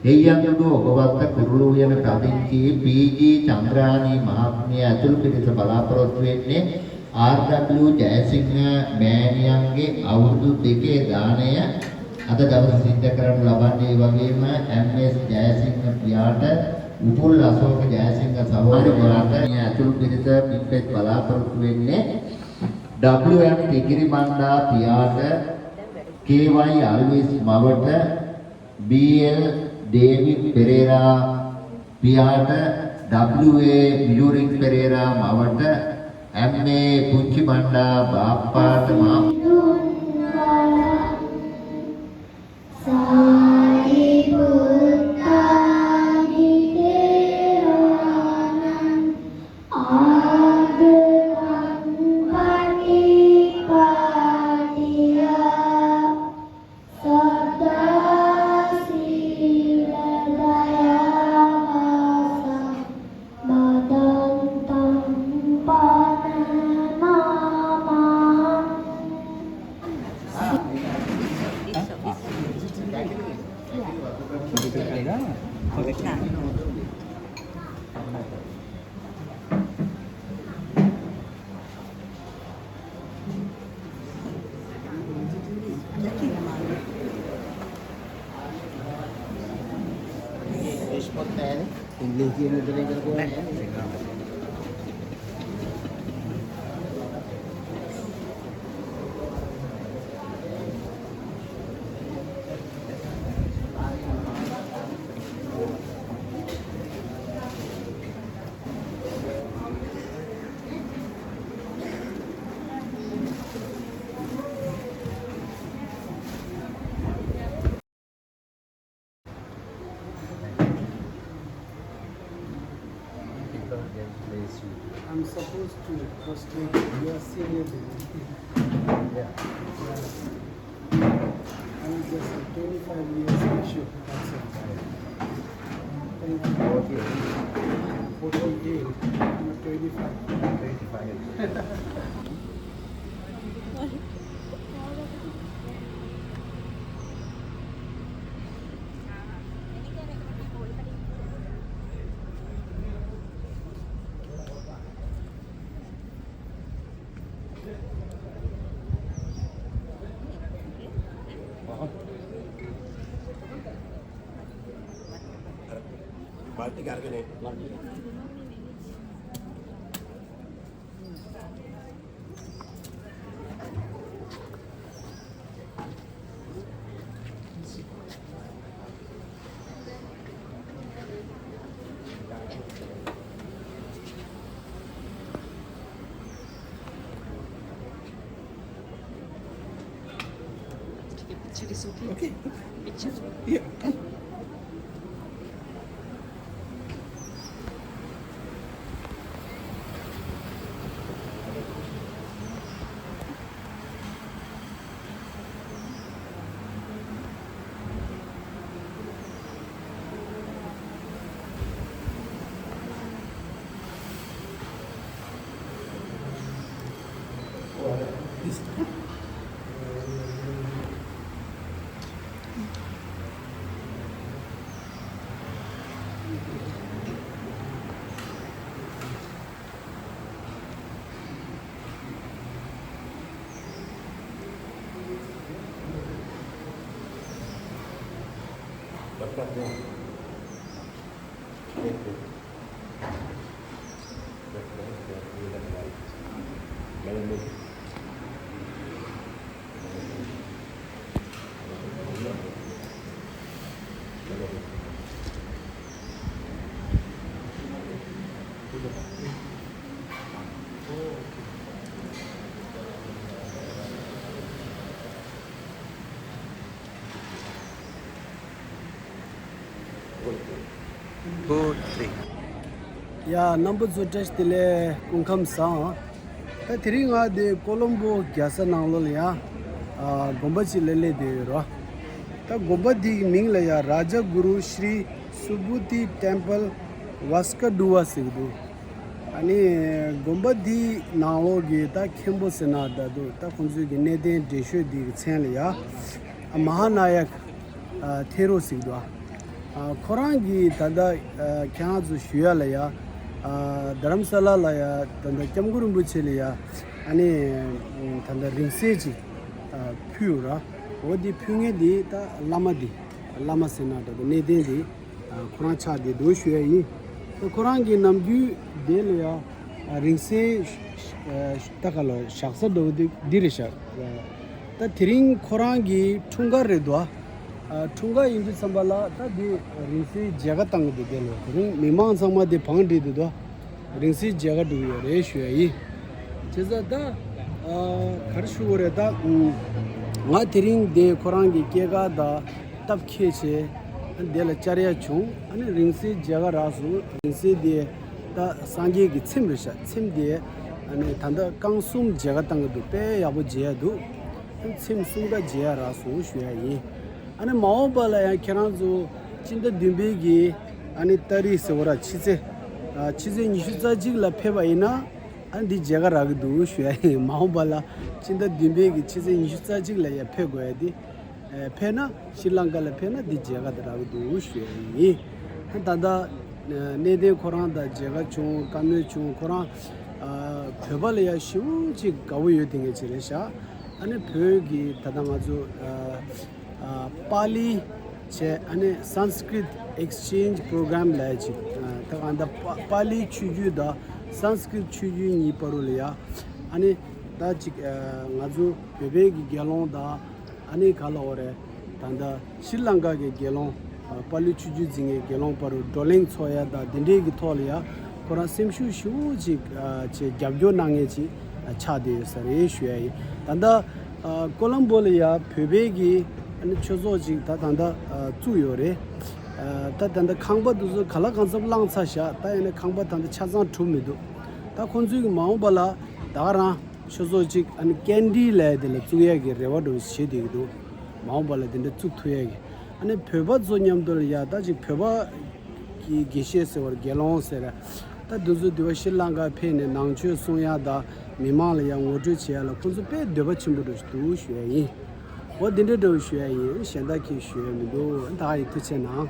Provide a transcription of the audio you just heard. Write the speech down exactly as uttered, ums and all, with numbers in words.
දෙයියන්ගොඩ ඔබවත්ත කුරුළු උයන පදිංචි පී.ජී. චන්ද්‍රානී මහත්මිය ඇතුළු පිරිස බලාපොරොත්තු වෙන්නේ ආර්.ඩබ්ලිව්. ජයසිංහ මෑණියන්ගේ අවුරුදු දෙකේ දානය අද දවසේ සිද්ධ කරනු ලබන්නේ. ඒ වගේම එම්.එස්. ජයසිංහ පියාට, උපුල් අශෝක ජයසිංහ සහෝදරයාට මේ ඇතුළු පිරිස පින්පෙත් බලාපොරොත්තු වෙන්නේ. ඩබ්ලිව්.එම්. තිගිරි බණ්ඩා පියාට, කේ.වයි. අල්විස් මවට, බී.එල්. ඩේවිඩ් පෙරේරා පියාට, ඩබ්ලිව්.ඒ. මියුරින් පෙරේරා මවට, එම්.ඒ. පුංචි බණ්ඩා බාප්පාට මා I'm supposed to first, you are senior than me. Yeah. I'm just a twenty-five years issue. That's all. Thank you. Okay. Forty-eight. I'm a twenty-five. Twenty-five. Picture is okay? Okay. Picture? Yeah. ཡ། རྣམ་པ་ཚོ་བཀྲ་ཤིས་བདེ་ལེགས། སྐུ་ཁམས་བཟང་། ད་དེ་རིང་ང་འདི་ཀོ་ལོམ་བོ་རྒྱལ་ས་ནང་ལོགས་ལ་ཡ། ཨ། དགོན་པ་ཅིག་ལ་སླེབས་བསྡད་ཡོད་རོ། ད་དགོན་པ་འདིའི་མིང་ལ་ཡ་Raja Guru Shri Subhuti Temple Vaskadhuva ཟེར་གི་འདུག་ཨ་ནི་དགོན་པ་འདིའི་ནང་ལོགས་ཀྱི་ད་མཁན་པོ་ཟེར་ན་འདྲ་འདུག་ད་ཁོང་ཚོའི་གི་གནས་བརྟན་འགྲེལ་བཤད་འདི་གི་མཚན་ལ་ཡ། ཨ། མ་ཧཱ་ན་ཡག་ཨ། ཐེ་རོ་ཟེར་གི་འདུག་ཨ། ཨ། ཁོ་རང་གིས་ད་ལྟ་ཨ་ཁྱེད་རང་ཚོ་ཞུ་ཡ་ལ་ཡ། ཨ། རྡ་རམ་ས་ལ་ལ་ཡ་ད་ལྟ་སྐྱབས་མགོན་རིན་པོ་ཆེ་ལ་ཡ། ཨ་ནི་ད་ལྟ་རིང་བསྲེལ་ཅིག་ཨ་ཕུལ་ཡོད་ར། འོ་འདི་ཕུལ་མཁན་འདི་ད་བླ་མ་འདི། བླ་མ་ཟེར་ན་ད་ལྟ་གནས་བརྟན་འདི། ཨ། ཁོ་རང་ཆགས་བསྡད་འདུག་ཞུ་ཡ་ཡིན། ད་ཁོ་རང་གི་ནམ་རྒྱུན་དེ་ལ་ཡ། ཨ། རིང་བསྲེལ་ཨ་ད་ག་ལ་བཞག་ས་འདྲ་བོ་འདི་འདི་རེད་ཤག་ད་དེ་རིང་ཁོ་རང་གི་འཁྲུངས་སྐར་རེད་འདུག་ཨ། འཁྲུངས་སྐར་ཡིན་དུས་ཙམ་པ་ལ་ད་འདི་རིང་བསྲེལ་མཇལ་ཁ་བཏང་གི་འདུག་དེ་ལ་དེ་རིང་མི་མང་ཚང་མ་དེ་བང་སྒྲིག་འདུག་དོ། རིང་བསྲེལ་མཇལ་ཁ་འགྲོ་གི་ཡོད་རེད་ཞུ་ཡ་ཡིན། བྱས་ཙང་ད་ཨ་ག་རེ་ཞུ་དགོས་རེད་ད། ཨུམ། ང་དེ་རིང་དེ་ཁོ་རང་གི་སྐྱེས་སྐར་དང་སྟབས་འཁེལ་བྱས་ཨ་དེ་ལ་བཅར་ཡ་བྱུང་། ཨ་ནི་རིང་བསྲེལ་མཇལ་ཁ་རག་སོང་། རིང་བསྲེལ་དེ་ད་སངས་རྒྱས་ཀྱི་ཚེམས་རེད་ཤག་ཚེམས་དེ་ཨ་ནི་ད་ལྟ་རྐང་གསུམ་མཇལ་ཁ་བཏང་གི་འདུག་དཔེ་ཡག་པོ་མཇལ་ཡ་འདུག་ཚེམས་གསུམ་ཀ་མཇལ་ཡ་རག་སོང་ཞུ་ཡ་ཡིན། ཨ་ནི་མ་འོངས་པ་ལ་ཡང་ཁྱེད་རང་ཚོ་སྤྱི་ཟླ་བདུན་པའི་གི་ཨ་ནི་ཏ་རིག་ཟེར་བ་ར་ཕྱི་ཚེས། ཨ། ཕྱི་ཚེས་ཉི་ཤུ་རྩ་གཅིག་ལ་ཕེབས་པ་ཡིན་ན་ཨ་འདི་མཇལ་ཁ་རག་གི་འདུག་ཞུ་ཡ་ཡིན། མ་འོངས་པ་ལ་སྤྱི་ཟླ་བདུན་པའི་གི་ཕྱི་ཚེས་ཉི་ཤུ་རྩ་གཅིག་ལ་ཡ་ཕེབས་དགོས་ཡ་འདི། ཨ། ཕེབས་ན་ཤྲི་ལང་ཀ་ལ་ཕེབས་ན་འདི་མཇལ་ཁ་དེ་རག་གི་འདུག་ཞུ་ཡ་ཡིན། ད་ལྟ་གནས་བརྟན་ཁོ་རང་དང་མཇལ་ཁ་བྱུང་། བཀའ་མོལ་བྱུང་། ཁོ་རང་ཨ་བོད་པ་ལ་ཡ་ཞེ་པོ་ཅིག་དགའ་བོ་ཡོད་དེ་ངས་ཅི་རེད་ཤག་ཨ་ནི་བོད་ཀྱི་ད་ལྟ་ང་ཚོ་ཨ་ཨ་པཱ་ལི་བྱས། ཨ་ནི་Sanskrit Exchange Program ལབ་ཅིག་ཨ་ད་གང་ལྟར་པཱ་པཱ་ལི་ཆོས་བརྒྱུད་དང་སཾ་སྐྲྀཏ་ཆོས་བརྒྱུད་གཉིས་བར་དུ་ལ་ཡ། ཨ་ནི་ད་ཅིག་ཨ་ང་ཚོ་བོད་པའི་གི་དགེ་སློང་དང་ཨ་ནི་ག་ལ་འོ་རེད། ད་ལྟ་ཤྲི་ལང་ཀ་གི་དགེ་སློང་ཨ་པཱ་ལི་ཆོས་བརྒྱུད་འཛིན་མཁན་དགེ་སློང་བར་དུ་བགྲོ་གླེང་ཚོགས་ཡ་དང་དེ་འདྲའི་གི་ཐོག་ལ་ཡ་ཁོ་རང་སེམས་ཤུགས་ཞེ་པོ་ཅིག་ཨ་བྱས་རྒྱབ་སྐྱོར་གནང་མཁན་ཅིག་ཨ་ཆགས་བསྡད་ཡོད་ས་རེད་ཞུ་ཡ་ཡིན། ད་ལྟ་ཨ་ཀོ་ལམ་བོ་ལ་ཡ་བོད་པའི་གི་ཨ་ནི་ཆོས་ཚོགས་ཅིག་ད་ད་ལྟ་ཨ་བཙུགས་ཡོད་རེད། ཨ་ད་ད་ལྟ་ཁང་པ་དེ་ཚོ་ག་ལ་གང་འཚམ་བླངས་ཚར་ཤག་ད་ཡིན་ན་ཁང་པ་ད་ལྟ་ཆ་ཚང་གྲུབ་མི་འདུག་ད་ཁོང་ཚོའི་གི་མ་འོངས་པ་ལ་ད་ག་རང་ཆོས་ཚོགས་ཅིག་ཨ་ནི་ཀན་ཌི་ལབ་ཡ་དེ་ལ་བཙུགས་ཡ་གི་རེ་བ་འདྲ་བོ་བྱེད་བསྡད་ཀྱི་འདུག་མ་འོངས་པ་ལ་དེ་འདྲ་བཙུགས་ཐུབ་ཡ་གི། ཨ་ནི་བོད་པ་ཚོ་མཉམ་དུ་ལ་ཡ་ད་ཅིག་བོད་པ་གི་དགེ་བཤེས་ཟེར་བར་དགེ་སློང་ཟེར། ད་དེ་ཚོ་དེ་བ་ཤྲི་ལང་ཀ་ཕེབས་ནས་ནང་ཆོས་གསུང་ཡ་དང་མི་མང་ལ་ཡ་ངོ་སྤྲོད་བྱེད་ཡ་ལ་ཁོང་ཚོ་དཔེ་འདོད་པ་ཆེན་པོ་འདྲ་ཞིག་འདུག་ཞུ་ཡ་ཡིན། འོ་དེ་འདྲ་འདྲ་བོ་ཞུ་ཡ་ཡིན། གཞན་དག་གིས་ཞུ་ཡ་མི་འདུག་ད་ཡིན། ཐུགས་རྗེ་གནང་།